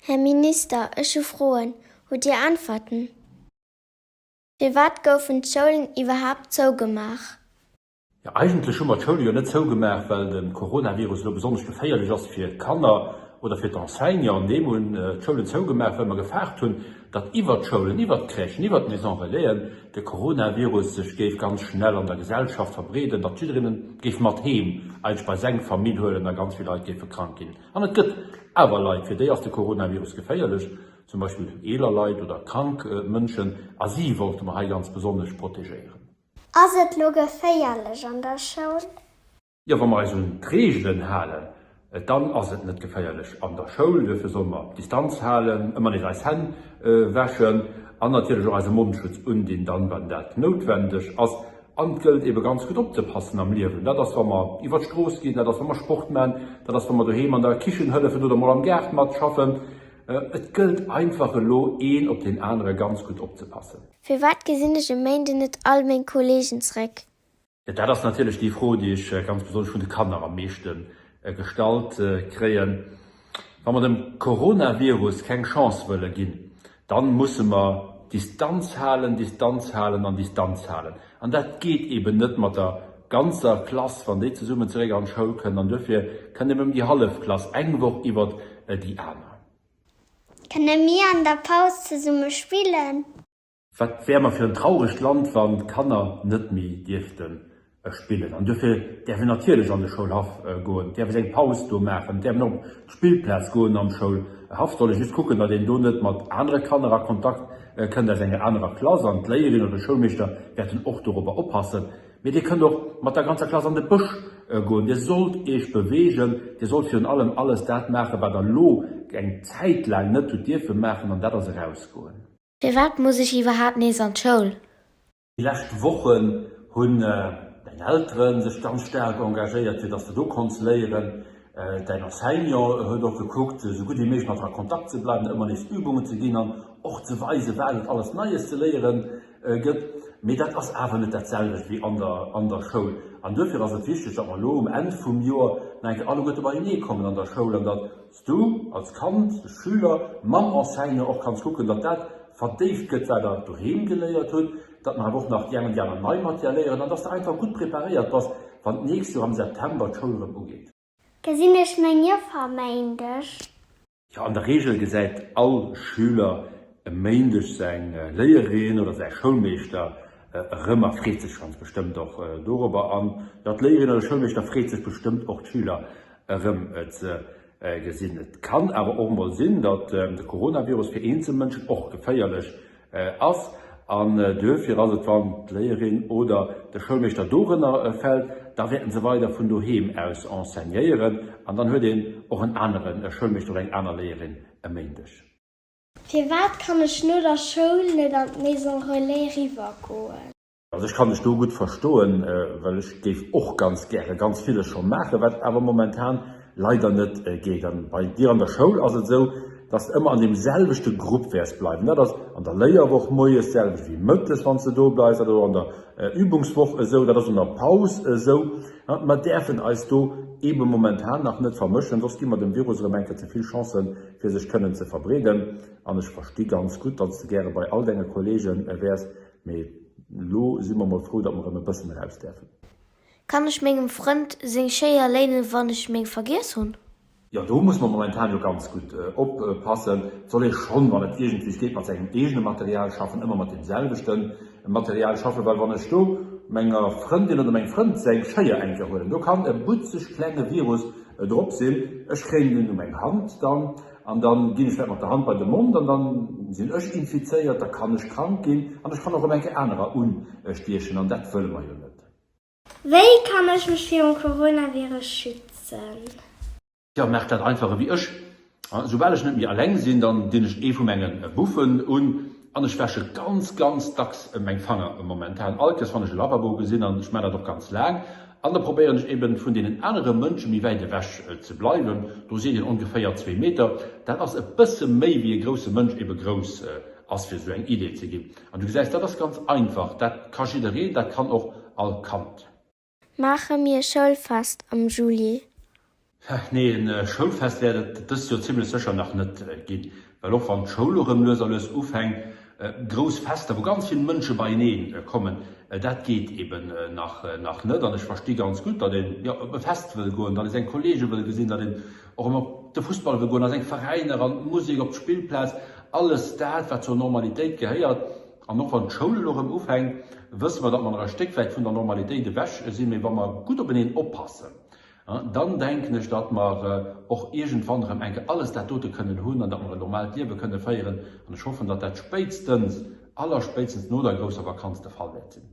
Här Minister, ech hu Froen. Hutt Dir Äntwerten? Firwat goufen d'Schoulen iwwerhaapt zougemaach? Jo, eigentlech hu mer d'Schoule jo net zougemaach, well de Coronavirus elo besonnesch geféierlech ass fir d'Kanner oder fir d'Enseignanten. Nee, mer hunn d'Schoulen zougemaach, well mer gefaart hunn, datt iwwert d'Schoulen, iwwert d'Crèchen, iwwert d'Maisons Relaisen de Coronavirus sech géif ganz schnell an der Gesellschaft verbreeden, datt jiddereen en géif mat heem eigentlech bei seng Famill huelen a ganz vill Leit géife krank ginn. An et gëtt awer Leit, fir déi ass de Coronavirus geféierlech, zum Beispill eeler Leit oder krank Mënschen, a si wollte mer hei ganz besonnesch protegéieren. Ass et lo geféierlech an der Schoul? Jo, wa mer eis un d'Reegelen halen, dann ass et net geféierlech an der Schoul. Duerfir solle mer Distanz halen, ëmmer nees eis Hänn wäschen an natierlech och eise Mondschutz undinn, dann, wann dat noutwendeg ass. An et gëllt ebe ganz gutt opzepassen am Liewen. Dat ass wa mer iwwer d'Strooss ginn, dat ass wa mer Sport man, dat ass wa mer doheem an der Kichen hëllefen oder mol am Gaart matschaffen. Et gëllt einfach elo een op deen anere ganz gutt opzepassen. Firwat gesinn ech e Méinden net all meng Kolleegen zréck? Dat ass natierlech déi Fro, déi ech ganz besonnesch vun de Kanner am meeschte gestallt kréien. Wa mer dem Coronavirus keng Chance wëlle ginn, dann musse mer Distanz halen, Distanz halen an Distanz halen. An dat geet eben net mat der ganzer Klass, wann déi zesummen zeréck an d'Schoul kënnen. An duerfir kënnt eben déi hallef Klass eng Woch iwwert déi aner. Kënne mir an der Paus zesumme spillen? Wat wäre mer fir en trauregt Land, wann d'Kanner net méi dierfte spillen. An duerfir däerf een natierlech an de Schoulhaff goen, däerf ee seng Paus do maachen, däerf een och op d'Spillplaz goen am Schoulhaff. Soll ee just kucken, datt een do net mat anere Kanner a Kontakt kënnt aus enger anerer Klass. An d'Léierin oder de Schoulmeeschter wäerten och dorobber oppassen. Mee Dir kënnt och mat der ganzer Klass an de Bësch goen. Dir sollt Iech beweegen. Dir sollt virun allem alles dat maachen, wat Der elo eng Zäit laang net hutt dierfe maachen, an dat ass erausgoen. Firwat muss ech iwwerhaapt nees an d'Schoul? Déi lescht Wochen hunn däin Eltere sech ganz staark engagéiert, fir dass de do konns léieren. Däin Enseignant huet och gekuckt, esou gutt wéi méiglech mat der a Kontakt ze bleiwen, der ëmmer nees Übungen ze ginn an och ze weisen, wat et alles Neies ze léiere gëtt. Mee dat ass awer net dat selwecht wéi an der an der Schoul. An duerfir ass et wichteg, datt mer elo um Enn vum Joer nach eng Kéier alleguerte beienee kommen an der Schoul an datt s du als Kand, Schüler, mam Enseignant och kanns kucken, datt dat verdéift gëtt, wat der doheem geléiert hutt, datt mer awer och nach déi eng an déi aner nei Matière léieren an datt s de einfach gutt preparéiert bass, wann d'nächst Joer am September d'Schoul erëm ugeet. Gesinn ech meng Joffer e Méindeg? Jo, an der Reegel gesäit all Schüler e Méindeg seng Léierin oder säi Schoulmeeschter erëm a freet sech ganz bestëmmt och dorobber. An jo, d'Léierin oder de Schoulmeeschter freet sech bestëmmt och d'Schüler erëm ze gesinn. Et kann awer och mol sinn, datt de Coronavirus fir eenzel Mënschen och geféierlech ass an duerfir ass et, wann d'Léierin oder de Schoulmeeschter dorënner fält, da wäerten se weider vun doheem aus enseignéieren an dann huet een och en anere Schoulmeeschter oder eng aner Léierin e Méindeg. Firwat kann ech no der Schoul net an d'Maison Relais riwwer goen? Also ech kann dech do gutt verstoen, well ech géif och ganz gäre ganz villes scho maachen, wat awer momentan leider net geet. An bei dir an der Schoul ass et esou, dass de ëmmer an deem selwechte Grupp wäers bleiwen. Dat ass an der Léierwoch moies d'selwecht wéi mëttes, wann s de do bleifs, dat ass och an der Übungswoch esou, dat ass an der Paus esou. Mer däerfen eis do eebe momentan nach net vermëschen, soss gi mer dem Virus erëm eng Kéier ze vill Chancen, fir sech kënnen ze verbreeden. An ech versti ganz gutt, datt s de gäre bei all denge Kolleege wäers, Mee elo si mer mol frou, datt mer erëm e bëssen eraus däerfen. Kann ech mengem Frënd seng Schéier léinen, wann ech meng vergiess hunn? Jo, do muss mer momentan jo ganz gutt oppassen. Et soll ee schonn, wann et iergendwéi geet, mat sengem eegene Material schaffen, ëmmer mat deem selwechte Material schaffen, well wann ech do menger Frëndin oder mengem Frënd seng Schéier eng Kéier huelen, do kann e butzeg klenge Virus drop sinn, ech kréien en u meng Hand dann An dann ginn ech dat mat der Hand bei de Mond an dann sinn ech infizéiert, da kann ech krank ginn an ech kann och erëm eng Kéier anerer unstiechen an dat wëlle mer jo net. Wéi kann ech mech virum Coronavirus schützen? Jo, maach dat einfach ewéi ech. Soubal ech net méi alleng sinn, dann dinn ech ee vu menge Buffen un an ech wäsche ganz, ganz dacks meng Fanger momentan. All Kéiers wann ech e Lavabo gesinn, an ech maachen dat och ganz laang, An da probéieren ech eben vun deenen anere Mënsche méi wäit ewech ze bleiwen. Do seet een ongeféier zwee Meter. Dat ass e bësse méi wéi e grousse Mënsch ebe grouss ass, fir esou eng Idee ze ginn. An du gesäis, dat ass ganz einfach, dat ka jiddereen, dat kann och all Kand. Maache mir Schoulfest am Juillet? Nee, e Schoulfest wäert et dëst Joer zimmlech sécher nach net ginn. Well och wann d'Schoul erëm lues a lues ufänkt, grouss Fester, wou ganz vill Mënsche beienee kommen, dat geet eben nach nach net. An ech versti ganz gutt, datt een, jo, op e Fest wëll goen, datt ee seng Kolleege wëll gesinn, datt een och erëm op de Fussball wëll goen, a seng Veräiner, an d'Musek, op d'Spillplaz, alles dat, wat zur Normalitéit gehéiert. An och wann d'Schoul elo erëm ufänkt, wësse mer, datt mer nach e Stéck wäit vun der Normalitéit ewech sinn. Mee wa mer gutt openeen oppassen, Dann denken ech, datt mer och iergendwann erëm eng Kéier alles dat dote kënnen hunn an datt mer en normaalt Liewe kënne féieren. An ech hoffen, datt dat spéitstens, allerspéitstens no der grousser Vakanz de Fall wäert sinn.